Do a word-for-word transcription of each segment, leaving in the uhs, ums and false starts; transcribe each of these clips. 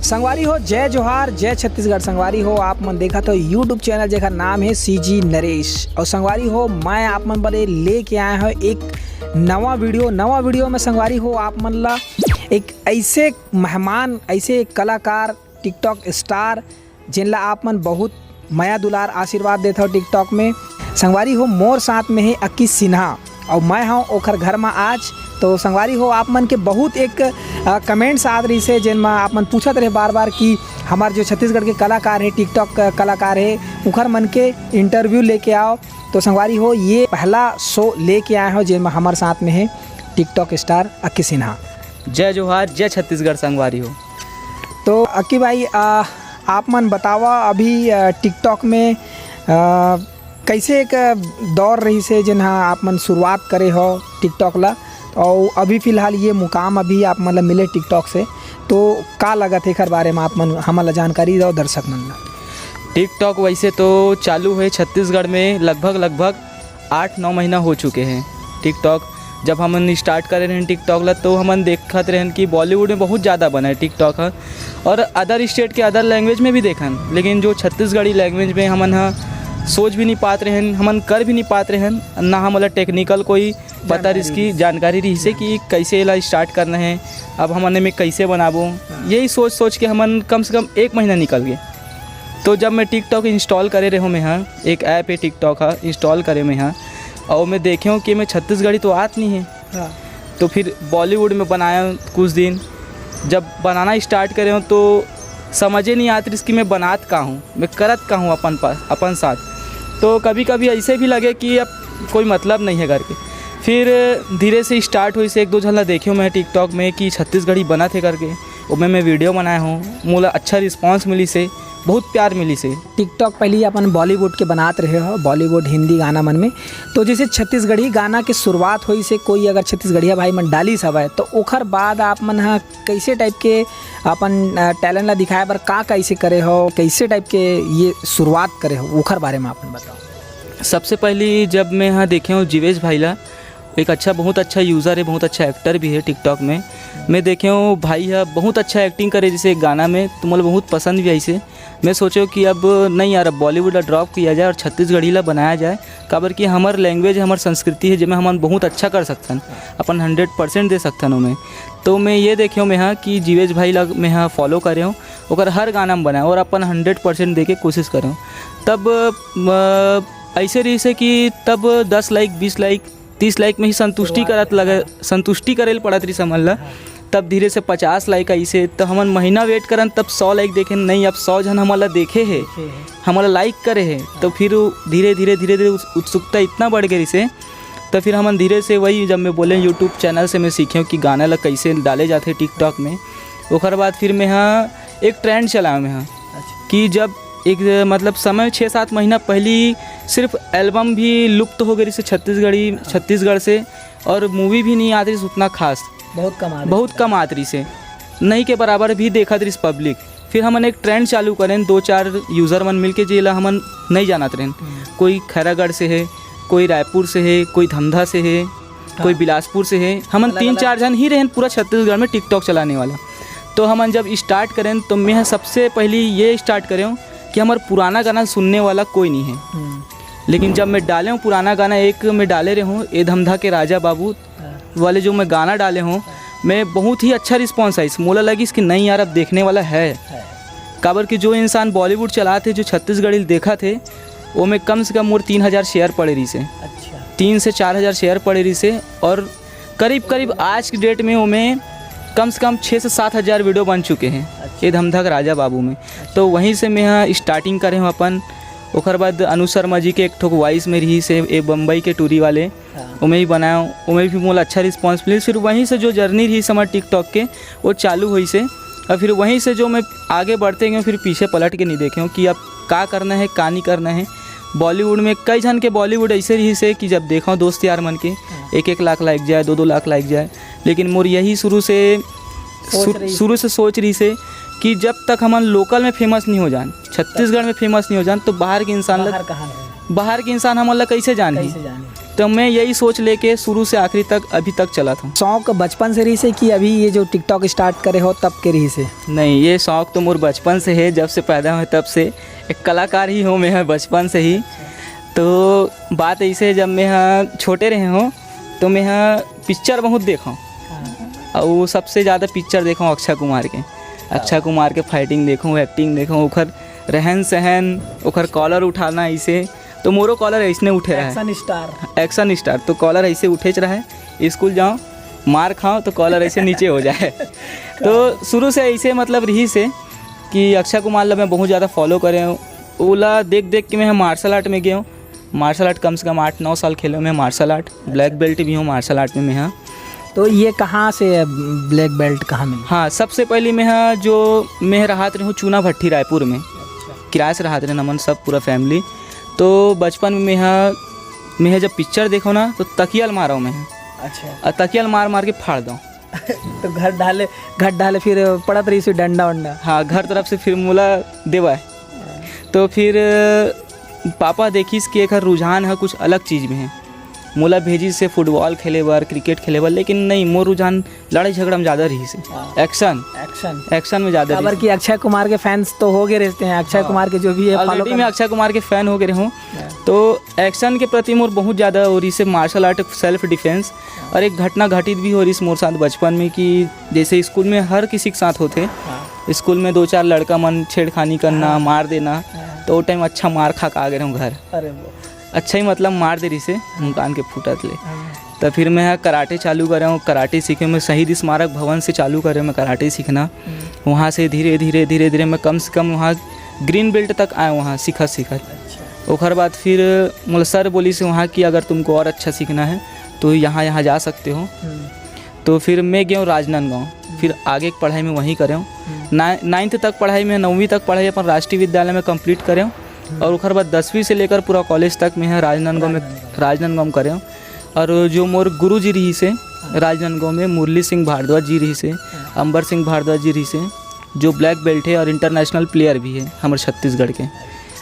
संगवारी हो, जय जोहार, जय छत्तीसगढ़। संगवारी हो, आप मन देखत हो YouTube चैनल, जेकर नाम है CG नरेश। और संगवारी हो, मैं आप मन बर लेके आया हूँ एक नवा वीडियो। नवा वीडियो में संगवारी हो, आप मन ला एक ऐसे मेहमान, ऐसे कलाकार, TikTok स्टार, जिन ला आप मन बहुत मया दुलार आशीर्वाद देत हो TikTok में। संगवारी हो, मोर साथ में है अक्की सिन्हा और मैं हूँ ओखर घर में आज। तो संगवारी हो, आप मन के बहुत एक कमेंट्स आत रहिस हे, जेन में आप मन पूछत रहे बार बार कि हमार जो छत्तीसगढ़ के कलाकार है, TikTok कलाकार है, उखर मन के इंटरव्यू लेके आओ। तो संगवारी हो, ये पहला शो लेके आए हो, जेन में हमारे साथ में है TikTok स्टार अक्की सिन्हा। जय जोहार, जय छत्तीसगढ़ संगवारी हो। तो अक्की भाई, आ, आप मन बतावा, अभी आ, TikTok में आ, कैसे एक दौर रहिस हे, जेन हा आप मन शुरुआत करे हो TikTok ला, और अभी फिलहाल ये मुकाम अभी आप मन ला मिले TikTok से, तो का लगत हे एकर बारे में आप मन हमन ला जानकारी दो दर्शक मन ला। TikTok वैसे तो चालू है छत्तीसगढ़ में लगभग, लगभग आठ नौ महीना हो चुके हैं। TikTok जब हमन स्टार्ट करे रहन TikTok ला, तो हमन देखत रहन कि बॉलीवुड में बहुत ज़्यादा बना है TikTok ह, और अदर स्टेट के अदर लैंग्वेज में भी देखन, लेकिन जो छत्तीसगढ़ी लैंग्वेज में हमन ह सोच भी नहीं पात रहन, हमन कर भी नहीं पात रहन, ना हमन ला टेक्निकल कोई पता जानकारी रिहिस कि, रहिस। जानकारी रिहिस हे कि कैसे एला स्टार्ट करना है, अब हमन एमे कैसे बनाबो। हाँ। यही सोच सोच के हमन कम से कम एक महीना निकल गए। तो जब मैं TikTok इंस्टॉल करे रहे हूँ मैं, हाँ, एक ऐप है TikTok, हाँ, इंस्टॉल करे मैं, हाँ, और मैं देखे हूँ कि मैं छत्तीसगढ़ी तो आत नहीं है। हाँ। तो फिर बॉलीवुड में बनाया कुछ दिन, जब बनाना स्टार्ट करे हूँ तो समझे नहीं आत रहिस कि मैं बनात का हूँ, मैं करत का हूँ अपन पास, अपन साथ। तो कभी कभी ऐसे भी लगे कि अब कोई मतलब नहीं है करके। फिर धीरे से स्टार्ट होइस, एक दो झन ला देखे हूँ मैं TikTok में कि छत्तीसगढ़ी बनत हे करके, ओमे मैं वीडियो बनाए हूँ, मोला अच्छा रिस्पॉन्स मिलिस हे, बहुत प्यार मिलिस हे। TikTok पहले ही अपन बॉलीवुड के बनात रहे हो, बॉलीवुड हिंदी गाना मन में, तो जैसे छत्तीसगढ़ी गाना के शुरुआत होइस हे, कोई अगर छत्तीसगढ़िया भाई मन डालिस हवय, तो ओखर बाद आप मन ह कैसे टाइप के अपन, अ, टैलेंट ला दिखाए बर का कैसे करे हो, कैसे टाइप के ये शुरुआत करे हो, ओखर बारे में आप मन बताओ। सबसे पहली जब मैं यहाँ देखे हूँ जीवेश भाई ला, एक अच्छा, बहुत अच्छा यूज़र है, बहुत अच्छा एक्टर भी है TikTok में। मैं देखे हूँ भाई है बहुत अच्छा एक्टिंग करे, जैसे एक गाना में तो मोला बहुत पसंद भी आइस हे। मैं सोचे कि अब नहीं यार, अब बॉलीवुड ला ड्रॉप किया जाए और छत्तीसगढ़ी ला बनाया जाए, काबर कि हमर लैंग्वेज, हमर संस्कृति है, जेमे हमन बहुत अच्छा कर सकथन, अपन हंड्रेड परसेंट दे सकथन ओमे। तो मैं ये देखे हूँ मैं हाँ कि जीवेश भाई ला मैं हाँ फॉलो करे हूँ, ओकर हर गाना में बनाए और अपन हंड्रेड परसेंट दे के कोशिश करे हूँ। तब अ, ऐसे रहिस हे कि तब दस लाइक, बीस लाइक, तीस लाइक में ही संतुष्टि शुरुआत करत है, लगे, हाँ। संतुष्टि करे ल पड़त रहिस हमन ला। हाँ। तब धीरे से पचास लाइक आइस हे, तो हमन महीना वेट करन, तब सौ लाइक देखेन, नहीं, अब सौ झन हमन ला देखे हे, देखे हे। हमन ला लाइक करे हे। तो हाँ। फिर वो धीरे, धीरे, धीरे, धीरे उस-, उत्सुकता इतना बढ़ गए रहिस हे, तो फिर हमन धीरे से वही, जब मैं बोले, YouTube चैनल से मैं सीखे हूँ कि गाना ला कैसे डाले जाथे TikTok में। ओकर बाद फिर मैं हाँ एक ट्रेंड चलाया मैं हाँ अच्छा। कि जब एक, मतलब, समय छः सात महीना पहली सिर्फ एल्बम भी लुप्त हो गए रहिस हे छत्तीसगढ़ी, छत्तीसगढ़ से, और मूवी भी नहीं आत रहिस उतना खास, बहुत कम आत रहिस बहुत हे। कम आत रहिस हे, नहीं के बराबर भी देखत रहिस पब्लिक। फिर हमन एक ट्रेंड चालू करेन, दो चार यूजर मन मिलके, जेला हमन नहीं जानत रहेन। हम्म। कोई खैरागढ़ से है, कोई रायपुर से है, कोई धमधा से है, कोई हाँ। बिलासपुर से है। हमन अलग तीन अलग। चार झन ही रहेन पूरा छत्तीसगढ़ में TikTok चलाने वाला। तो हमन जब स्टार्ट करेन, तो मैं सबसे पहली ये स्टार्ट करें कि हमर पुराना गाना सुनने वाला कोई नहीं है। हम्म। लेकिन जब मैं डाले हूँ पुराना गाना, एक मैं डाले रहे हूँ ए धमधा के राजा बाबू हाँ। वाले जो मैं गाना डाले हूँ, मैं बहुत ही अच्छा रिस्पॉन्स आइस। मोला लगिस कि नहीं यार, अब देखने वाला है। है। काबर कि जो इंसान बॉलीवुड चलात हे, जो छत्तीसगढ़ी ल देखत हे, ओमे कम से कम मोर तीन हजार शेयर पड़े रहिस हे। अच्छा। तीन से चार हजार शेयर पड़े रहिस हे और करीब करीब आज की डेट में ओमे कम से कम छः से सात हजार वीडियो बन चुके हैं अच्छा। ये धमधक राजा बाबू में। अच्छा। तो वहीं से मैं यहाँ स्टार्टिंग करे हूँ अपन। ओकर बाद अनु शर्मा जी के एक ठोक वॉइस में रहिस हे, ए बम्बई के टूरी वाले, हाँ। ओमे भी बनाया, ओमे भी मोला अच्छा रिस्पॉन्स मिलिस। फिर वहीं से जो जर्नी रहिस हमर TikTok के, वो चालू होइस हे। और फिर वहीं से जो मैं आगे बढ़ते गए, फिर पीछे पलट के नहीं देखे हूँ कि अब का करना है, का नहीं करना है। बॉलीवुड में कई झन के बॉलीवुड ऐसे रहिस हे कि जब देखो दोस्त यार मन के हाँ। एक एक लाख लाइक जाए, दो दो लाख लाइक जाए, लेकिन मोर यही शुरू से सोच सु-, रहिस शुरू हे। से सोच रहिस हे कि जब तक हमन लोकल में फेमस नहीं हो जान, छत्तीसगढ़ में फेमस नहीं हो जान, तो बाहर के इंसान लग बाहर कहाँ है? बाहर के इंसान हमन ला कैसे जानही? कैसे जानही? तो मैं यही सोच लेके शुरू से आखिरी तक अभी तक चलत हूँ। शौक बचपन से रहिस हे कि अभी ये जो TikTok start करे हो तब के रहिस हे? नहीं, ये शौक तो मोर बचपन से है, जब से पैदा हुए तब से एक कलाकार ही हूँ मैं, बचपन से ही। तो बात ऐसे है, जब मैं ह छोटे रहे हूँ तो मैं ह पिक्चर बहुत देखा हूँ, और सबसे ज़्यादा पिक्चर देखा हूँ अक्षय कुमार के। अक्षय कुमार के फाइटिंग देखा हूँ, एक्टिंग देखा हूँ, ओखर रहन सहन, ओखर कॉलर उठाना ऐसे, तो मोरो कॉलर ऐसने उठे रहे। Action star. एक्शन स्टार, तो कॉलर ऐसे उठेच रहे। स्कूल जाओ, मार खाओ तो कॉलर ऐसे नीचे हो जाए। तो शुरू से ऐसे मतलब रहिस हे कि अक्षय कुमार ला मैं बहुत ज़्यादा फॉलो करे हूँ। ओला देख देख के मैं मार्शल आर्ट में गया हूँ। मार्शल आर्ट कम से कम आठ नौ साल खेले हूँ मैं, मार्शल आर्ट, ब्लैक बेल्ट भी हूँ मार्शल आर्ट में मैं, हाँ। तो ये कहाँ से ब्लैक बेल्ट कहाँ मिला? हाँ, सबसे पहले मैं, हाँ, जो मैं रहत रहे हूँ चूना भट्टी रायपुर में, किराए से रहत रहे हमन सब पूरा फैमिली। तो बचपन में मैं, हाँ, मैं जब पिक्चर देखो ना तो तकिया ल मारो मैं, अच्छा। और तकिया ल मार मार के फाड़ दो। तो घर डाले, घर डाले फिर पड़त रहिस डंडा वंडा। हाँ, घर तरफ से फिर मोला देवा है। तो फिर पापा देखिस कि एकर रुझान ह कुछ अलग चीज में है। मोला भेजिस हे फुटबॉल खेले बर, क्रिकेट खेले बर, लेकिन नहीं, मोर रुझान लड़ाई झगड़ा में ज़्यादा रहिस हे। हाँ। Action, action. एक्शन में ज़्यादा काबर रहिस हे। कि अक्षय कुमार के फैंस तो हो गए रहते हैं, अक्षय हाँ। कुमार के जो भी है फॉलो ऑलरेडी मैं करना। अक्षय कुमार के फैन हो गए रहे हूँ। हाँ। तो एक्शन के प्रति मोर बहुत ज़्यादा हो रहिस हे, मार्शल आर्ट, सेल्फ डिफेंस। और एक घटना घटित भी हो रहिस मोर साथ बचपन में कि जैसे स्कूल में हर किसी के साथ होथे, हाँ। स्कूल में दो चार लड़का मन छेड़खानी करना, हाँ। मार देना, हाँ। तो वो टाइम अच्छा मार खा के आ गए रहे हूँ घर। अरे वो। अच्छा ही मतलब मार दे रहिस हे मुकान के फुटत ले। हाँ। तो फिर मैं कराटे चालू करे हूँ, कराटे सीखे मैं शहीद स्मारक भवन से चालू करे मैं कराटे सीखना। हम्म। वहाँ से धीरे धीरे धीरे धीरे मैं कम से कम वहाँ ग्रीन बेल्ट तक आए वहाँ सीखत सीखत। अच्छा। ओकर बाद फिर मोला सर बोलिस हे वहाँ कि अगर तुमको और अच्छा सीखना है तो यहाँ यहाँ जा सकते हो। हम्म। तो फिर मैं गया हूँ राजनांदगांव, फिर आगे की पढ़ाई मैं वहीं करे हूँ। हम्म। ना-, नाइन्थ तक पढ़ाई मैं, नौवीं तक पढ़ाई अपन राष्ट्रीय विद्यालय में कंप्लीट करे हूँ। हम्म। और ओकर बाद दसवीं से लेकर पूरा कॉलेज तक मैं ह राजनांदगांव में, राजनांदगांव। राजनांदगांव में करे हूँ। और जो मोर गुरु जी रहिस हे हाँ। राजनांदगांव में, मुरली सिंह भारद्वाज जी रहिस हे, हाँ। अंबर सिंह भारद्वाज जी रहिस हे, जो ब्लैक बेल्ट है और इंटरनेशनल प्लेयर भी है हमर छत्तीसगढ़ के,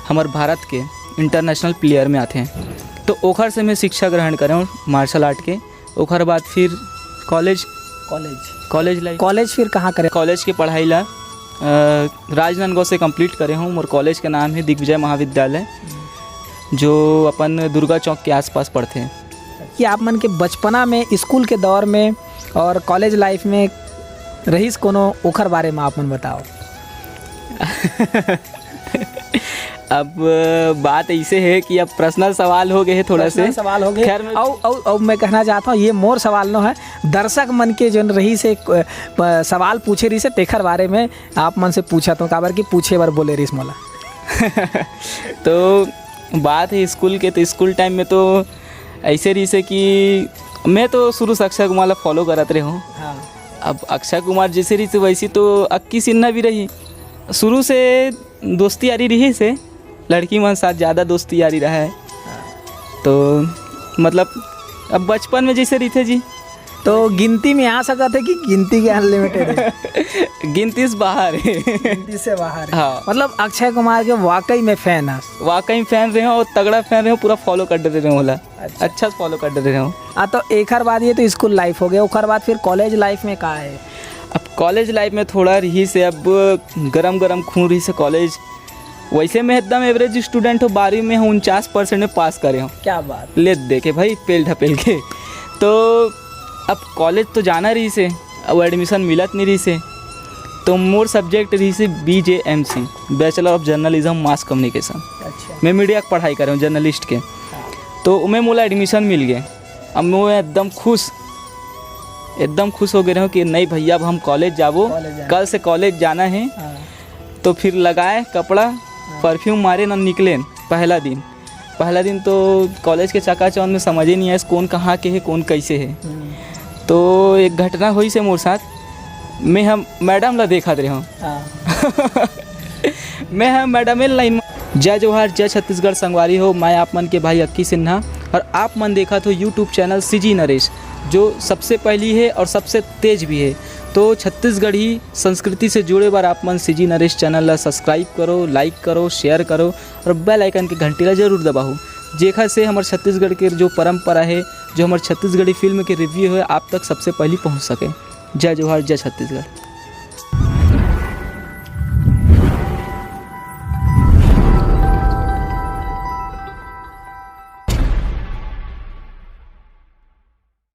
हमर भारत के इंटरनेशनल प्लेयर में आते हैं। तो ओखर से मैं शिक्षा ग्रहण करे हूँ मार्शल आर्ट के। ओखर बाद फिर college, college. College life. College फिर कहाँ करे? कॉलेज के पढ़ाई ला, अ, राजनांदगांव से कंप्लीट करे हूँ। मोर कॉलेज के नाम है दिग्विजय महाविद्यालय, जो अपन दुर्गा चौक के आसपास पड़थे। कि आप मन के बचपना में, स्कूल के दौर में और कॉलेज लाइफ में रहिस कोनो, ओखर बारे में आप मन बताओ। अब बात ऐसे है कि अब पर्सनल सवाल हो गए हैं थोड़ा पर्सनल से। सवाल हो गए। खैर, मैं अउ, अउ, अउ मैं कहना चाहता हूँ, ये मोर सवाल नो है, दर्शक मन के जोन रहिस हे, अ, प-, सवाल पूछे रहिस हे, तेखर बारे में आप मन से पूछत हूँ, काबर कि पूछे बर बोले रहिस मोला। तो बात है स्कूल के, तो स्कूल टाइम में तो ऐसे रहिस हे कि मैं तो शुरू से अक्षय कुमार ला फॉलो करत रहे हूँ। हाँ। अब अक्षय कुमार जैसे रहिस हे वैसी तो अक्की सिन्हा भी रही। शुरू से दोस्ती यारी रहिस हे, लड़की मन साथ ज़्यादा दोस्ती यारी रहा है। तो मतलब अब बचपन में जैसे रहिथे जी। तो गिनती में आ सकत है कि गिनती के अनलिमिटेड है? गिनती से बाहर है। गिनती से बाहर है। हाँ। मतलब अक्षय कुमार के वाकई में फैन है। वाकई फैन रहे हो और तगड़ा फैन रहे हो, पूरा फॉलो कर देते रहे हो ओला। अच्छा। अच्छा से फॉलो कर देते रहे हो। हाँ, तो एकर बाद ये तो स्कूल लाइफ हो गया, ओकर बाद फिर कॉलेज लाइफ में का है? अब कॉलेज लाइफ में थोड़ा रहिस हे, अब गरम गरम खून रहिस हे कॉलेज। वैसे मैं एकदम एवरेज स्टूडेंट हूँ, बारहवीं में हूँ, उनचास परसेंट में पास करे हूँ। क्या बात। ले दे के भाई, पेल ढपेल के। तो अब कॉलेज तो जाना रहिस हे, अब एडमिशन मिलत नहीं रहिस हे, तो मोर सब्जेक्ट रहिस हे B J M C, bachelor of journalism mass communication. अच्छा। मैं मीडिया के पढ़ाई करे हूँ, जर्नलिस्ट के। हाँ। तो ओमे मोला एडमिशन मिल गए। अब मैं एकदम खुश, एकदम खुश हो गए रहे हूँ कि नहीं भैया, अब हम कॉलेज जाबो, कॉलेज जाना। कल से कॉलेज जाना है। हाँ। तो फिर लगाए कपड़ा, हाँ। परफ्यूम मारे ना निकले पहला दिन। पहला दिन तो कॉलेज के चकाचौंध में समझे नहीं आए कौन कहाँ के है, कौन कैसे है। हम्म। तो एक घटना होइस हे मोर साथ, मैं हम मैडम ला देखत रहे हूँ। हाँ। मैं हम मैडम ए लाइन में। जय जोहार, जय छत्तीसगढ़ संगवारी हो, मैं आप मन के भाई अक्की सिन्हा और आप मन देखत हो YouTube चैनल CG नरेश, जो सबसे पहली है और सबसे तेज भी है। तो छत्तीसगढ़ी संस्कृति से जुड़े बर आप मन CG नरेश चैनल ला सब्सक्राइब करो, लाइक करो, शेयर करो और बेल आइकन के घंटी ला जरूर दबाओ। जेखर से हमर छत्तीसगढ़ के जो परंपरा हे, जो हमर छत्तीसगढ़ी फिल्म के रिव्यू हे, आप तक सबसे पहली पहुंच सके। जय जोहार, जय छत्तीसगढ़।